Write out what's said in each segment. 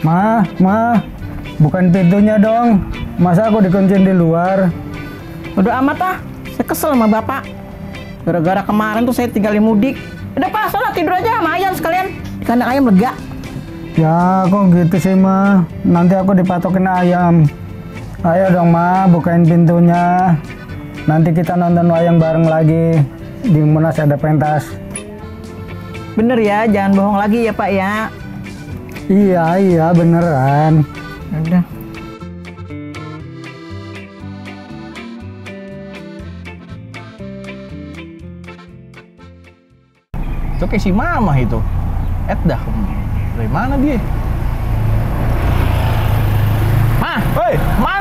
Ma, bukan pintunya dong. Masa aku dikunciin di luar? Udah amat ah, saya kesel sama bapak. Gara-gara kemarin tuh saya tinggalin mudik. Udah pak, sholat tidur aja sama ayam sekalian. Di kandang ayam lega. Ya, kok gitu sih, Ma? Nanti aku dipatokin ayam. Ayo dong, Ma, bukain pintunya. Nanti kita nonton wayang bareng lagi. Di Monas ada pentas. Bener ya, jangan bohong lagi ya pak ya. Iya, beneran. Udah. Itu kayak si Mama itu. Dah, dari mana dia? Mah, woi, mana?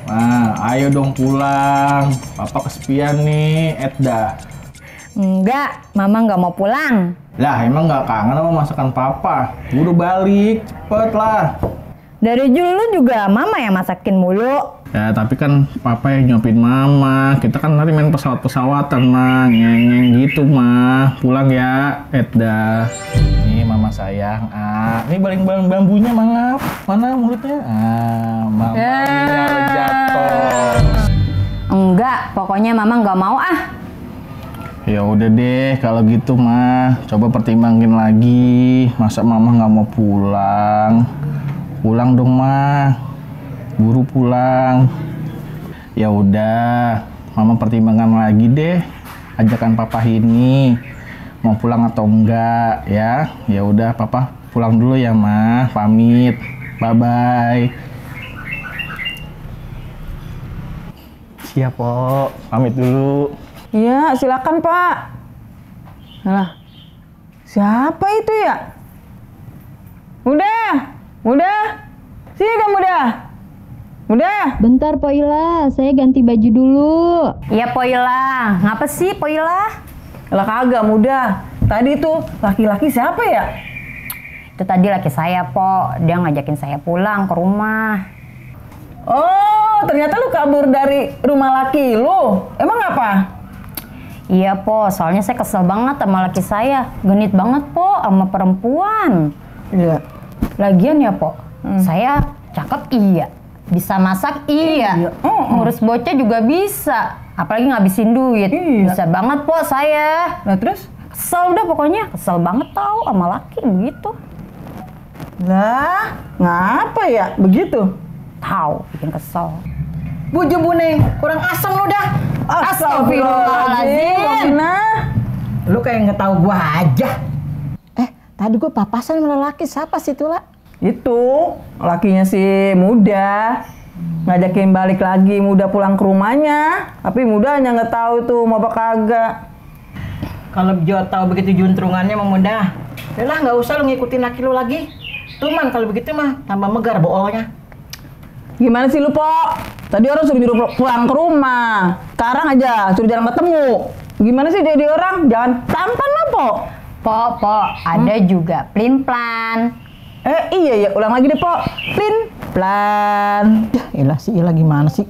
Nah, ayo dong pulang. Papa kesepian nih, Edda. Enggak, Mama nggak mau pulang. Lah, emang nggak kangen sama masakan Papa? Udah balik, cepet lah. Dari dulu juga Mama yang masakin mulu. Ya, tapi kan Papa yang nyopin Mama. Kita kan nanti main pesawat-pesawatan, Ma. Ngeng-ngeng gitu, Ma. Pulang ya, Edda. Nih, Mama sayang. Ini baling-baling bambunya, Mangap. Mana mulutnya? Mama jatuh. Enggak, pokoknya Mama nggak mau ah. Ya udah deh, kalau gitu, Ma. Coba pertimbangin lagi. Masa Mama nggak mau pulang? Pulang dong, Ma. Buru pulang. Ya udah, Mama pertimbangkan lagi deh ajakan Papa ini mau pulang atau enggak ya. Ya udah, Papa pulang dulu ya, Ma. Pamit. Bye bye. Siap, Po. Pamit dulu. Iya, silakan pak. Alah, siapa itu ya? Muda. Sini kamu Muda. Bentar Poila, saya ganti baju dulu. Iya Poila, ngapa sih Poila? Lah kagak Muda. Tadi tuh laki-laki siapa ya? Itu tadi laki saya, Po. Dia ngajakin saya pulang ke rumah. Oh, ternyata lu kabur dari rumah laki lu. Emang apa? Iya, Po. Soalnya saya kesel banget sama laki saya. Genit banget, Po, sama perempuan. Iya. Lagian ya, Po. Saya cakep iya. Bisa masak iya. Ngurus bocah juga bisa. Apalagi ngabisin duit. Iya. Bisa banget, Po, saya. Nah terus? Kesel udah pokoknya. Kesel banget tau sama laki begitu. Lah, ngapa ya begitu? Tahu, bikin kesel. Buju Buneng, kurang asem lu dah. Astagfirullahaladzim. Lu kayak nggak tahu gua aja. Tadi gua papasan sama lelaki, siapa sih itu, lah? Itu, lakinya si Muda. Ngajakin balik lagi Muda pulang ke rumahnya. Tapi Mudanya nggak tahu tuh mau apa kagak. Kalau Jo tahu begitu juntrungannya sama Muda, udah nggak usah lu ngikutin laki lu lagi. Cuman kalau begitu mah tambah megar boolnya. Gimana sih lu, Po? Tadi orang suruh nyuruh pulang ke rumah. Sekarang aja suruh jarang ketemu. Gimana sih jadi orang? Jangan tampan lah, Po. Po, ada juga plin-plan. Iya, ulang lagi deh, Po. Plin-plan. Ya, elah sih, Ila gimana sih?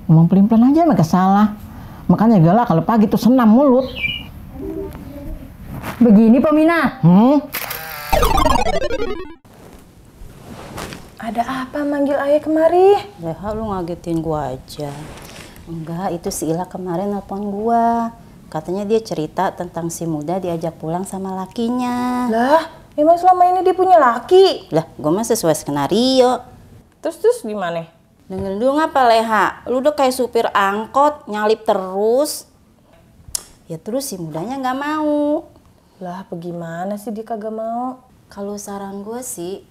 Ngomong plin-plan aja mah gak salah. Makanya galak kalau pagi tuh senam mulut. Begini, Po Mina. Ada apa manggil ayah kemari? Leha, lu ngagetin gua aja. Enggak, itu si Ila kemarin nelpon gua. Katanya dia cerita tentang si Muda diajak pulang sama lakinya. Lah, emang selama ini dia punya laki? Lah, gua mah sesuai skenario. Terus gimana? Dengerin dulu ngapa, Leha? Lu udah kayak supir angkot, nyalip terus. Ya terus si Mudanya nggak mau. Lah, bagaimana sih dia kagak mau? Kalau saran gua sih,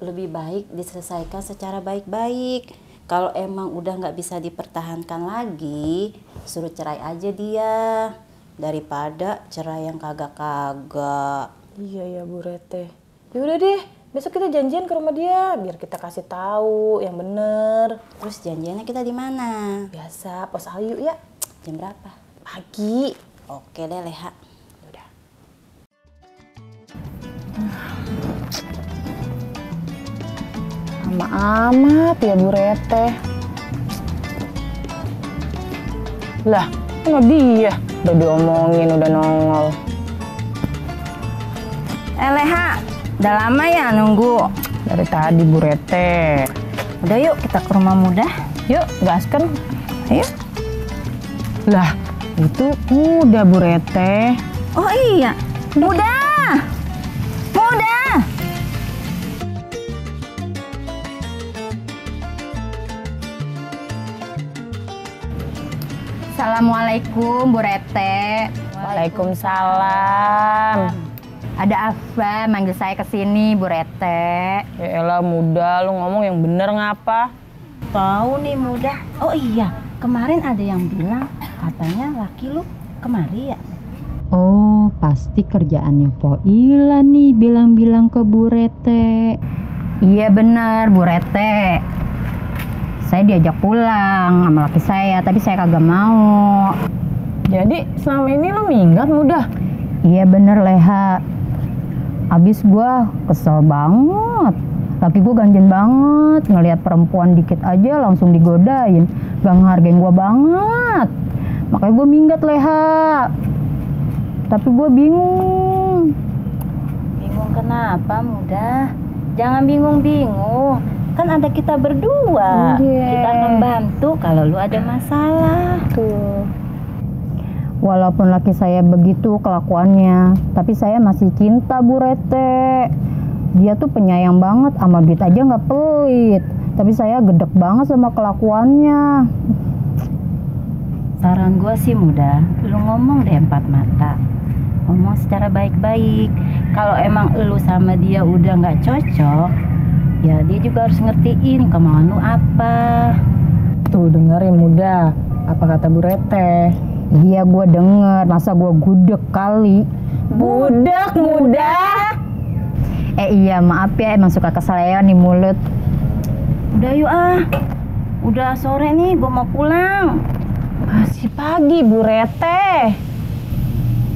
lebih baik diselesaikan secara baik-baik. Kalau emang udah nggak bisa dipertahankan lagi, suruh cerai aja dia. Daripada cerai yang kagak-kagak. Iya ya Bu Rete. Ya udah deh, besok kita janjian ke rumah dia biar kita kasih tahu yang bener. Terus janjiannya kita di mana? Biasa, Pos Ayu ya. Jam berapa? Pagi. Oke deh Leha. Udah. Lama amat ya Bu Rete. Lah, sama dia. Udah diomongin, udah nongol. Leha, udah lama ya nunggu? Dari tadi Bu Rete. Udah yuk kita ke rumah Muda. Yuk, gaskan. Ayo. Lah, itu udah Bu Rete. Oh iya, Muda! Muda! Assalamualaikum Bu Rete. Waalaikumsalam. Ada apa manggil saya ke sini Bu Rete? Ya elah Muda, lu ngomong yang bener ngapa? Tahu nih Muda. Oh iya, kemarin ada yang bilang katanya laki lu kemari ya. Oh, pasti kerjaannya Po Ila nih bilang-bilang ke Bu Rete. Iya bener Bu Rete. Saya diajak pulang sama laki saya, tapi saya kagak mau. Jadi selama ini lu minggat Muda? Iya bener Leha. Abis gua kesel banget. Laki gua ganjen banget, ngelihat perempuan dikit aja langsung digodain. Gak ngehargain gua banget. Makanya gua minggat Leha. Tapi gua bingung. Bingung kenapa Muda? Jangan bingung-bingung. Kan ada kita berdua. Iya. Kita akan bantu kalau lu ada masalah. Tuh. Walaupun laki saya begitu kelakuannya, tapi saya masih cinta Bu Rete. Dia tuh penyayang banget, sama duit aja nggak pelit. Tapi saya gedek banget sama kelakuannya. Saran gue sih Muda, lu ngomong deh empat mata. Ngomong secara baik-baik. Kalau emang lu sama dia udah nggak cocok, ya dia juga harus ngertiin kemauan lu apa. Tuh dengerin Muda, apa kata Bu Rete? Iya gue denger, masa gue gudeg kali. Budak Muda. Iya maaf ya, emang suka keselean nih mulut. Udah yuk udah sore nih, gue mau pulang. Masih pagi Bu Rete.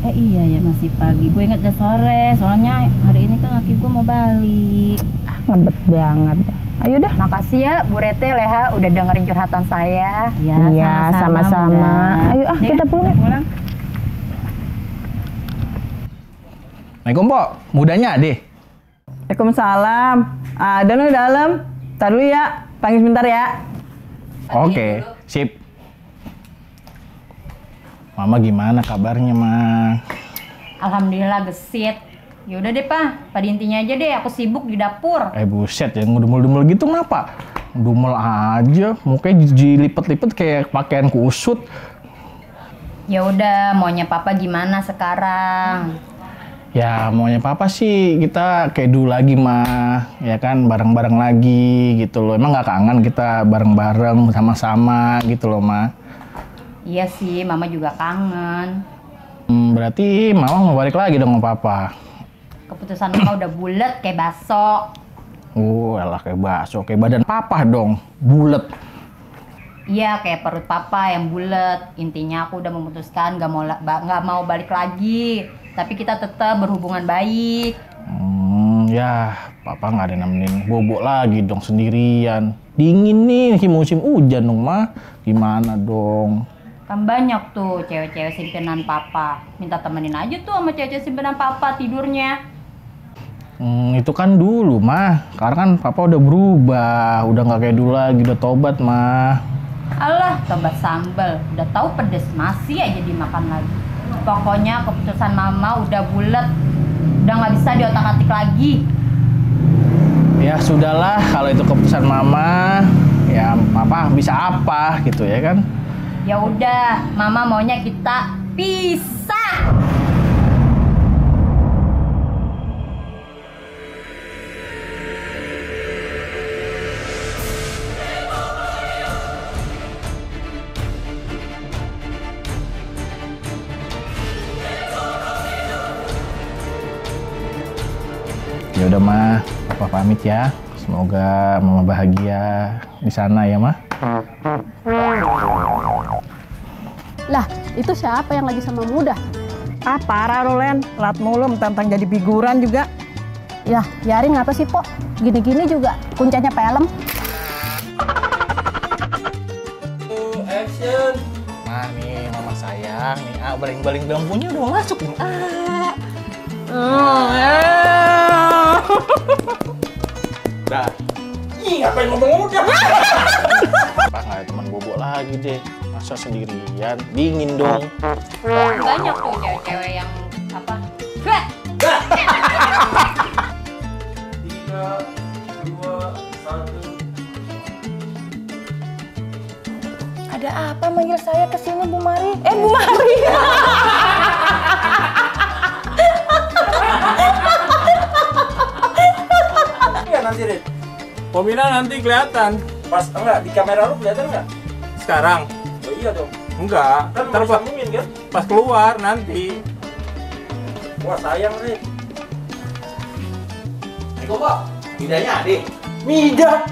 Iya ya masih pagi, gue inget udah sore. Soalnya hari ini kan laki gue mau balik. Ngebet banget. Ayo dah. Makasih ya Bu Rete Leha udah dengerin curhatan saya. Iya, sama-sama. Ayo kita pulang. Pulang. Assalamualaikum Pok, Mudanya deh. Waalaikumsalam. Ada lu dalam. Ntar dulu ya, panggil sebentar ya. Oke, sip. Mama gimana kabarnya, Ma? Alhamdulillah gesit. Yaudah deh Pak, pada intinya aja deh, aku sibuk di dapur. Buset ya, ngedumel-dumel gitu kenapa? Dumel aja, mukanya dilipet-lipet kayak pakaian kusut. Ya udah, maunya Papa gimana sekarang? Ya maunya Papa sih kita kayak dulu lagi mah, ya kan bareng-bareng lagi gitu loh. Emang nggak kangen kita bareng-bareng sama-sama gitu loh Ma? Iya sih, Mama juga kangen. Berarti Mama mau balik lagi dong sama Papa? Keputusan Mama udah bulet kayak baso. Elah kayak bakso, kayak badan Papa dong, bulet. Iya kayak perut Papa yang bulet. Intinya aku udah memutuskan nggak mau balik lagi. Tapi kita tetap berhubungan baik. Ya Papa nggak ada nemenin Bobo lagi dong sendirian. Dingin nih musim hujan dong Ma. Gimana dong? Kan banyak tuh cewek-cewek simpenan Papa. Minta temenin aja tuh sama cewek-cewek simpenan Papa tidurnya. Itu kan dulu mah, karena kan Papa udah berubah, udah nggak kayak dulu lagi, udah tobat mah. Alah, tobat sambal, udah tahu pedes masih aja dimakan lagi. Pokoknya keputusan Mama udah bulet, udah nggak bisa diotak-atik lagi. Ya sudahlah, kalau itu keputusan Mama, ya Papa bisa apa gitu ya kan? Ya udah, Mama maunya kita pisah. Ya udah mah, Papa pamit ya. Semoga Mama bahagia di sana ya mah. Lah, itu siapa yang lagi sama Muda? Ah, parah lo, Len. Lat mulu, mentang jadi figuran juga. Ya, biarin ngapa sih, Pok? Gini-gini juga kuncanya film. Action. Nah nih mama sayang nih, baling-baling lampunya udah mau masuk nih. Dah. Ih, ngapain ngomong udah? Pak, nggak ada teman bobo lagi deh. Masa sendirian? Dingin dong. Banyak tuh cewek-cewek yang apa? Gak! 3, 2, 1. Ada apa manggil saya ke sini, Bu Mari? Bu Mari. Iya nanti deh. Pomina nanti kelihatan. Pas enggak di kamera lu kelihatan enggak? Sekarang. Oh iya dong. Enggak. Kan ntar sambungin kan? Pas keluar nanti. Wah sayang nih. Eko Pak, midanya adik. Mida.